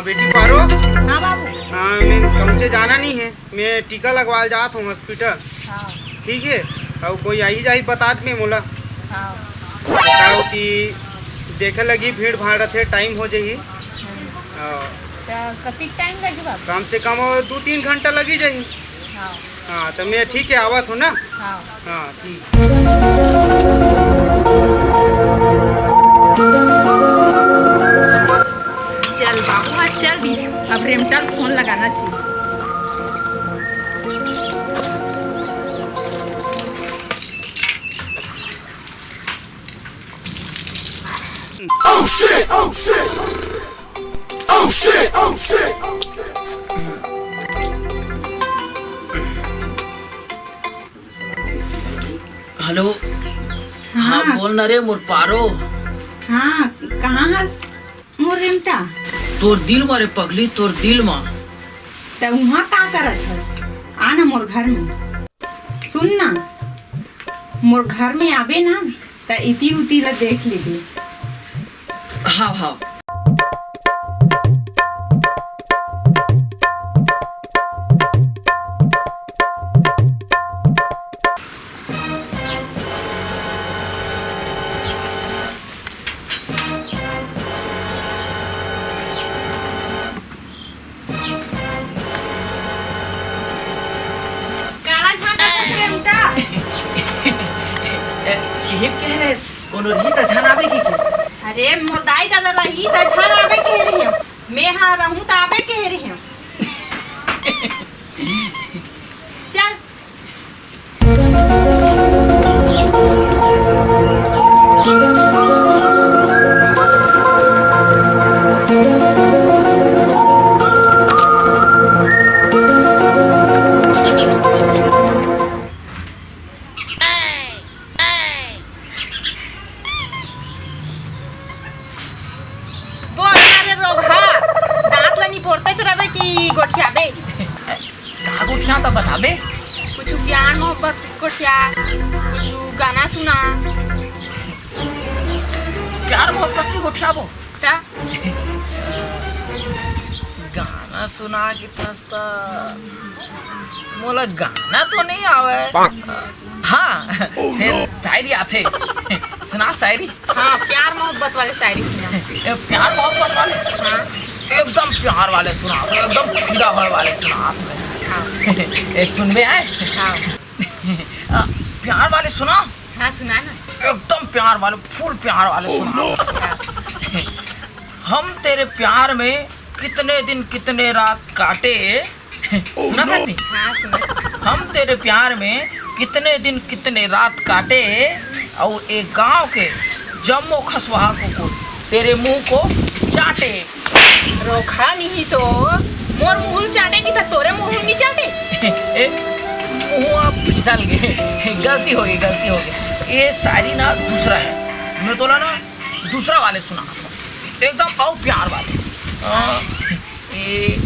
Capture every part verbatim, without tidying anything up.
बेटी पारो, हाँ बाबू। हाँ, मैं कहूँचे जाना नहीं है, मैं टीका लगवाल जात हूँ हॉस्पिटल। हाँ। ठीक है, अउ कोई आही जाही बतात में मोला। हाँ। बताओ कि देखे लगी भीड़ भाड़ रथे, टाइम हो जाही। हम्म। हाँ। त कतिक टाइम लगी बाबू? कम से कम वो दू तीन घंटा लगी जाही। हाँ। हाँ, त मैं ठीक है, आवत हूँ ना। हाँ। हाँ, ठीक। चल बाबू, आज चल दिस। अब रेमटा ल फोन लगाना चाहिए। Oh shit! Oh shit! Oh shit! Oh shit! Hello. हाँ। हाँ, बोल ना रे मोर पारो। हाँ, कहाँ हस मोर रेमटा? तोर दिल मा रे पगली, तोर दिल मा। त उहाँ का करत हस? आ ना मोर घर में। सुन ना, मोर घर में आबे ना, त इति उति ला देख लेबे। हाँ, हाँ। काला झांटा कस रे बेटा। ए, इही कह रहे, कोनो रही त झन आबे की के? अरे, मोर दाई ददा रही त झन आबे कह रही हूँ। मैं हा रहूँ त आबे कह रही हूँ। चल। बोल ना रे रोगहा, दांत ला निपोरतेच रबे कि गोठियाबे? का गोठिया त बताबे? कुछ प्यार मोहब्बत गोठिया, कुछ गाना सुना। प्यार मोहब्बत से गोठियाबो? त? गाना सुना के थस त मोला गाना तो नहीं आवे। हाँ, फिर शायरी आथे। सुना शायरी। हाँ, प्यार मोहब्बत वाले शायरी सुना। ए, प्यार मोहब्बत वाले? हाँ। एकदम प्यार वाले सुना, एकदम फिदा होए वाले सुना। हाँ। ए, सुनबे आए? हाँ। आ, प्यार वाले सुना। हाँ, सुना ना। एकदम प्यार वाले, फुल प्यार वाले सुना। हाँ। हम तेरे प्यार में कितने दिन कितने रात काटे। सुना था नहीं? हाँ, सुना। हम तेरे प्यार में कितने दिन कितने रात काटे, अउ ए गांव के जम्मो खसवा कुकुर तेरे मुंह को चाटे। रोगहा नहीं तो मोर मुंह चाटे कि त तोरे मुंह नहीं चाटे। ए, मुंह अब फिसल गए, गलती हो गई, गलती हो गई। ये शायरी ना दूसरा है, मैं तोला ना दूसरा वाले सुना, एकदम अउ प्यार वाले। अ, ये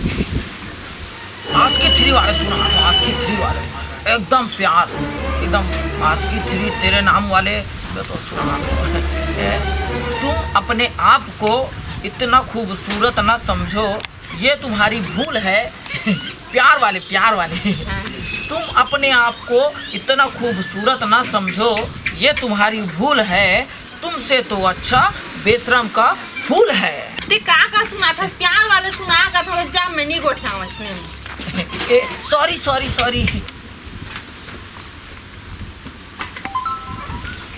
आशिकी थ्री वाले सुना, आशिकी थ्री वाले एकदम प्यार, एकदम आशिकी थ्री तेरे नाम वाले। मैं तो सुना, ए, तुम अपने आप को इतना खूबसूरत ना समझो, ये तुम्हारी भूल है। प्यार वाले, प्यार वाले। हाँ। तुम अपने आप को इतना खूबसूरत ना समझो, ये तुम्हारी भूल है। तुमसे तो अच्छा बेशरम का फूल है। ते का का सुनाथस? प्यार वाले सुना का थोड़ा जा, मैं नहीं गोठियावस ने। ए, sorry, sorry, sorry।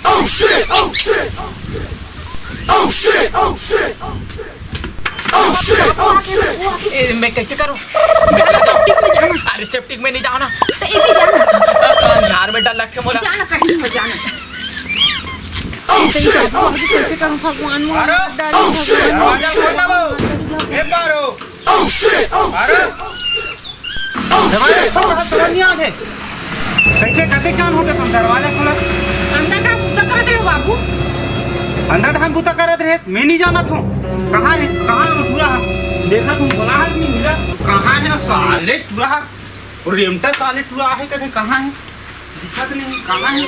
Oh shit! Oh shit! Oh shit! Oh shit! Oh shit! ए, मैं कैसे करूं? जाना septic में जाना। अरे, septic में नहीं जाना। तो इधर जाना। अंधार में डर लगथे मोला। जाना, कहीं मत जाना। Oh shit! Oh shit! कैसे करूं भगवान, मोर अरे, डर oh shit! दरवाजा खोल ना वो। ए पारो। Oh shit! Oh shit! अरे। Oh shit! Oh shit! समझ नहीं आते। कैसे कते कान होते तुम दरवाजा खोला? अंदर का कुत्ता कहाँ गए हो बाबू? अंदर ढांग कुत्ता करत रहे, मैं नहीं जाना तू। कहाँ है? कहाँ है वो टूरा? देखा तुम बोला है नहीं मिला। कहाँ है वो साले टूरा? और रेमटा साले टूरा है कते कहाँ है? दिखत नहीं, कहाँ है?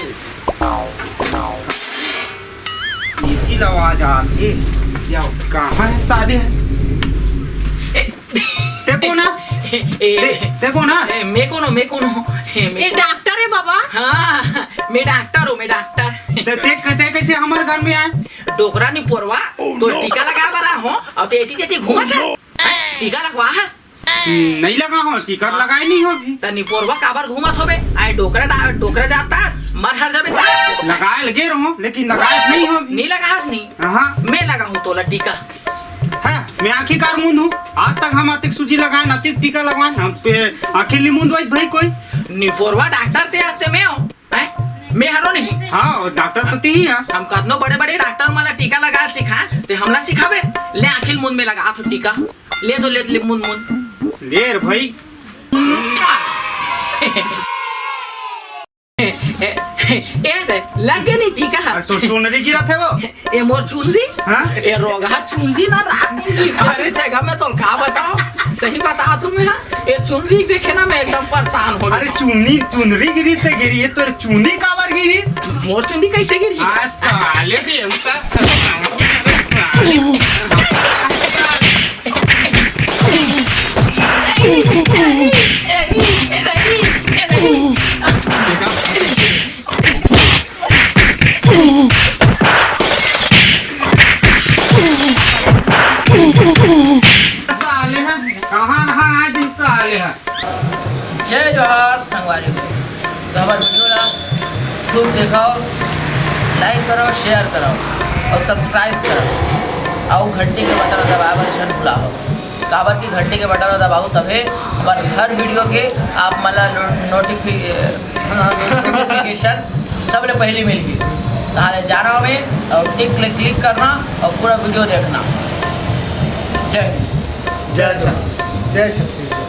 इसी आवाज आत हे। या कहाँ है साले? ए, कोन आस? ए, ए, ते, ते कोन आस? ए, मैं कोनो, मैं कोनो। ए, मैं ए, कोनो। डॉक्टर है बाबा। हाँ, मैं डॉक्टर हूँ, मैं डॉक्टर। ते, ते, ते कैसे हमर घर में आए? डोकरा निपोरवा, तो टीका लगा बर आए हो, अउ ते एती तेती घूमत है। हैं? टीका लगवा हस? नहीं लगा हो, टीका लगाए नहीं हो अभी। त निपोरवा काबर घूमत होबे? आए डोकरा डा-, डोकरा जाता, मर हर जाबे ता। लगाए लगे रहो, लेकिन लगाए नहीं हो अभी। नहीं लगा हस नहीं? हाँ। मैं लगा हूँ तोला टीका। हाँ, मैं आखिरकार मुंद हूँ। आज तक हम अतिक सूजी लगाए, अतिक टीका लगवाए, हम पे आखिर नहीं मुंद भाई कोई। निपोरवा डॉक्टर ते आते मैं हो। हैं? मैं हरो नहीं। हाँ, डॉक्टर तो ती ही है। हम कतनो बड़े-बड़े डॉक्टर मन ला टीका लगा सिखा, ते हमला सिखाबे? ले आखिल मुंद में लगा तो टीका। ले तो ले, ले मुंद, मुंद। ले रे भाई। ए, ए, ए दे, लग गे नहीं टीका। अरे तो चुनरी गिरत है वो। ए मोर चुनरी? हाँ? ए रोगहा चुनरी ना रात दिन की अरे जगह में तो का बताओ, सही बता तुम्हें ना, ए चुनरी देखे ना मैं एकदम परेशान हो गया। अरे चुन्नी, चुनरी गिरी ते गिरी, ये तो चुन्नी काबर गिरी? मोर चुनरी कैसे गिरी? आ साले देवता। साले ह, कहाँ, कहाँ आ दी साले ह? जय जोहार संगवारी हो। तो हमर वीडियो ला खूब देखव, लाइक करव, शेयर करव अउ सब्सक्राइब करव अउ घंटी के बटन दबाए बर झन भुलाव। काबर कि घंटी के बटन दबाहू तभे हमर हर वीडियो के आप मन ला नो-, नोटिफि-, नोटिफिकेशन सबले पहली मिलही। ताहले जाना हवे अउ टिक ले क्लिक करना अउ पूरा वीडियो देखना। जय हिंद। जय छत्तीसगढ़। जय छत्तीसगढ़।